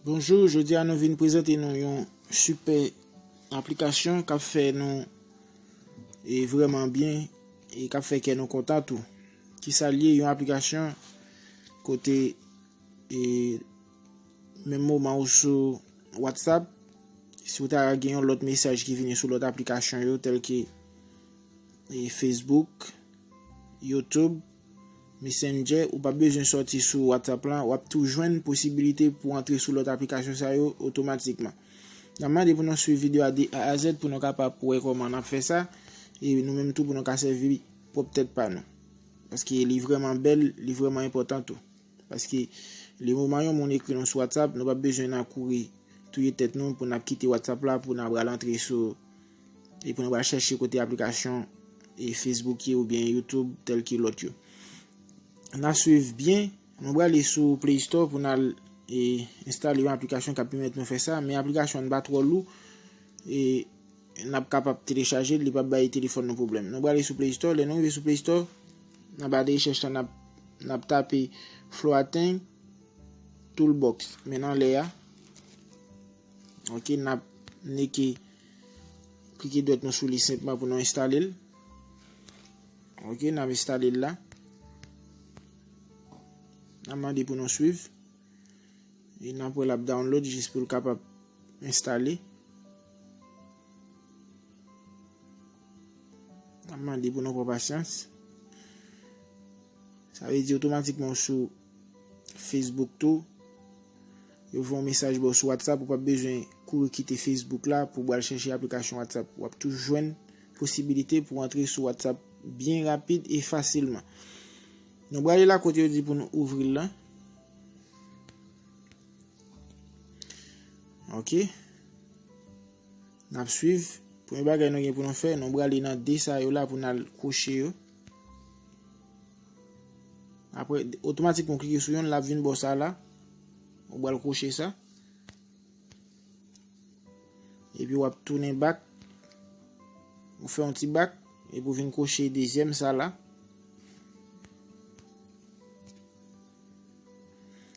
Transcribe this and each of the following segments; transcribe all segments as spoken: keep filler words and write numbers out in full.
Bonjou, jodi a nou vin prezante nou yon sipè aplikasyon k ap fè nou e vrèman byen e k ap fè kè nou kontan tou. Kisa l ye? Yon aplikasyon kote e menm moman ou sou WhatsApp, si w ta gen yon lòt mesaj ki vini sou lòt aplikasyon yo, tèlke e Facebook, YouTube, Messenger, ou p ap bezwen sòti sou WhatsApp lan, w ap tou jwenn posibilite pou antre sou lòt aplikasyon sa yo otomatikman. N ap mande pou nou swiv videyo a de A a Z pou nou kapab wè kòman n ap fè sa, e nou menm tou pou nou ka sèvi pwòp tèt pa nou. Paske li vrèman bèl, li vrèman enpòtan tou. Paske le moman yon moun ekri nou sou WhatsApp, nou p ap bezwen n a kouri touye tèt nou pou n ap kite WhatsApp la, pou n ap pral antre sou, e pou n ap pral chèche kote aplikasyon e Facebook ye oubyen YouTube, tèlke lòt yo. N a swiv byen, nou prale sou Play Store pou n al e enstale yon aplikasyon k ap pèmèt nou fè sa, men aplikasyon an pa twò lou, e n ap kapab telechaje l, li p ap bay telefòn nou pwoblèm. Nou prale sou Play Store, lè nou rive sou Play Store, nan ba de rechèch la, n ap, n ap tape Floating Toolbox. Men nan lè a, ok, n ap neke klike dwèt nou sou li senpman pou nou enstale l. Ok, n ap enstale l la. N ap mande pou nou swiv. E n ap wè l ap download jis pou l kapab enstale. N ap mande pou nou pran pasyans. Sa vle di otomatikman w sou Facebook tou. Yo voye yon mesaj ba w sou WhatsApp, ou p ap bezwen kouri kite Facebook la pou w al chèche aplikasyon WhatsApp. W ap tou jwenn posibilite pou w antre sou WhatsApp byen rapid e fasilman. Nou prale la kote yo di pou nou ouvri l lan. Ok. N ap swiv. Premye bagay nou gen pou nou fè, nou prale nan de sa yo la pou n al kwoche yo. Apre, otomatikman w klike sou yonn, l ap vin bò sa la. Ou pral kwoche sa. Epi w ap tounen back. Ou fè yon ti back. Epi w vin kwoche dezyèm sa la.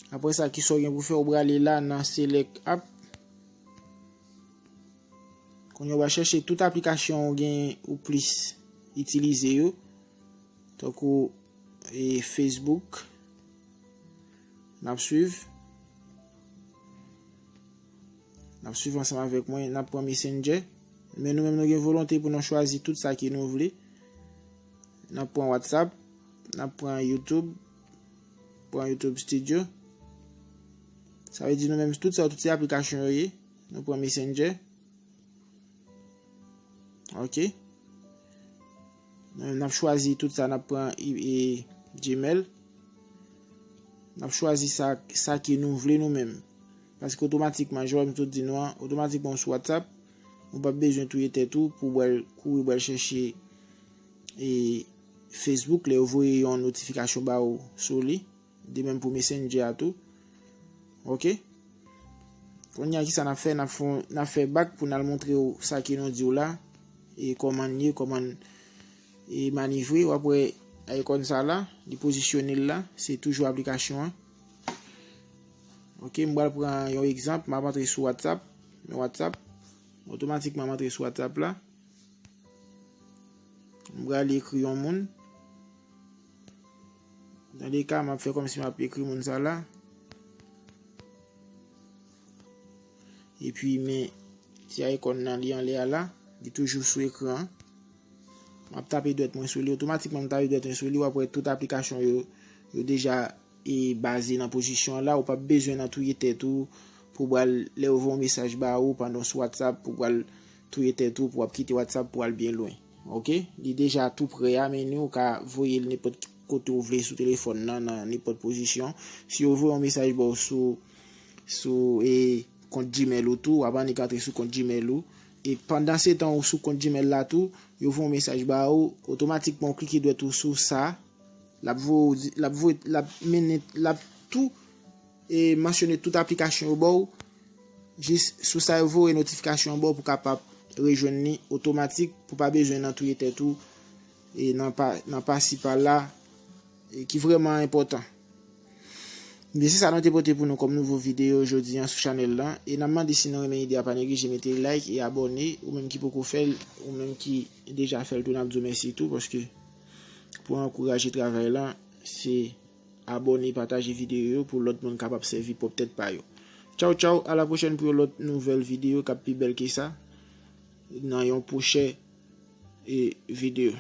Apre sa, kisa w gen pou fè? Ou prale la nan Select App. Kounye a w va chèche tout aplikasyon ou gen ou plis itilize yo. Tankou e Facebook. N ap swiv. N ap swiv ansanm avèk mwen. N ap pran Messenger. Men nou menm nou gen volonte pou nou chwazi tout sa ke nou vle. N ap pran WhatsApp. N ap pran YouTube. Pran YouTube Studio. Sa vle di nou menm tout sa yo, tout se aplikasyon yo ye. Nou pran Messenger. Ok. N ap chwazi tout sa, n ap pran e, e, Gmail. N ap chwazi sa, sa ke nou vle nou menm. Paske otomatikman, jan m sot di nou an, otomatikman ou sou WhatsApp, ou p ap bezwen touye tèt ou pou w al kouri w al chèche e Facebook lè yo voye yon notifikasyon ba ou sou li. De menm pou Messenger a tou. Ok. Kounye a, kisa n ap fè? N ap fè, n ap fè back pou n al montre w sa ke nou di w la. E kòman l ye, kòman e manevre. W ap wè ikòn sa la, li pozisyone l la. Se toujou aplikasyon an. Ok, m pral pran yon egzanp. M ap antre sou WhatsApp. Men WhatsApp. Otomatikman, m antre sou WhatsApp la. M prale ekri yon moun. Nan de ka, m ap fè kòmsi m ap ekri moun sa la. Epi, men ti ikòn nan li anlè a la, li toujou sou ekran an. M ap tape dwèt mwen sou li. Otomatikman, m tape dwèt mwen sou li, w ap wè tout aplikasyon yo, yo deja e baze nan pozisyon an la, ou p ap bezwen nan touye tèt ou pou w al, lè yo voye yon mesaj ba ou pandan w sou WhatsApp, pou w al touye tèt ou, pou w ap kite WhatsApp pou w al byen lwen. Ok? Li deja tou prè a, men ni ou ka voye l nenpòt kote ou vle sou telefòn nan, nan nenpòt pozisyon. Si yo voye yon mesaj ba w sou, sou e, kont Gmail ou tou, w ap annik antre sou kont Gmail ou. E pandan se tan ou sou kont Gmail la tou, yo voye yon mesaj ba ou, otomatikman ou klike dwèt ou sou sa, l ap voye, l ap voye, l ap mennen, l ap tou e mansyone tout aplikasyon yo ba w. Jis sou sa yo voye notifikasyon an ba w pou w kapab rejwenn li otomatik, pou w pa bezwen nan touye tèt ou e nan pa, nan pasi pa la, e ki vrèman enpòtan. Ebyen, se sa nou te pote pou nou kòm nouvo videyo jodi an sou chanèl lan. E n ap mande, si nou renmen ide a, pa neglije mete like e abòne. Ou menm ki poko fè l, ou menm ki deja fè l tou, n ap di w mèsi tou, paske pou ankouraje travay lan, se abòne, pataje videyo yo pou lòt moun kapab sèvi pwòp tèt pa yo. Tchaw, tchaw, a la pwochèn pou yon lòt nouvèl videyo k ap pi bèl ke sa, nan yon pwochè, e, videyo.